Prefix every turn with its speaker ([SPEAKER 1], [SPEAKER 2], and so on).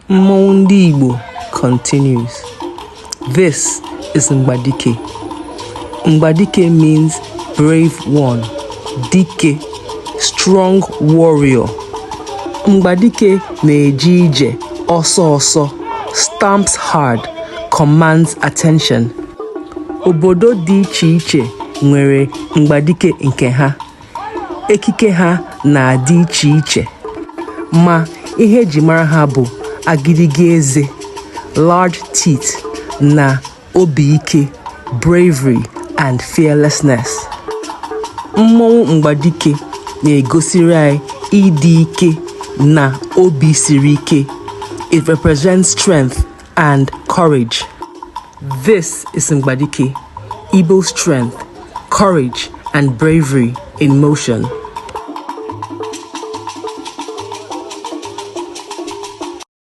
[SPEAKER 1] Mmọnwụ ndị Igbo continues. This is Mgbadike. Mgbadike means brave one, dike, strong warrior. Mgbadike na-eje ije ọsọ ọsọ, stamps hard, commands attention. Obodo dị iche iche nwere mgbadike nke ha. Ekike ha na-adị iche iche, ma ihe eji mara ha bụ agịdịga eze, large teeth, na obi ike, bravery and fearlessness. Mmọnwụ Mgbadike na-egosiri anyị ịdị ike na obi siri ike. It represents strength and courage. This is Mgbadike, Igbo strength, courage, and bravery in motion.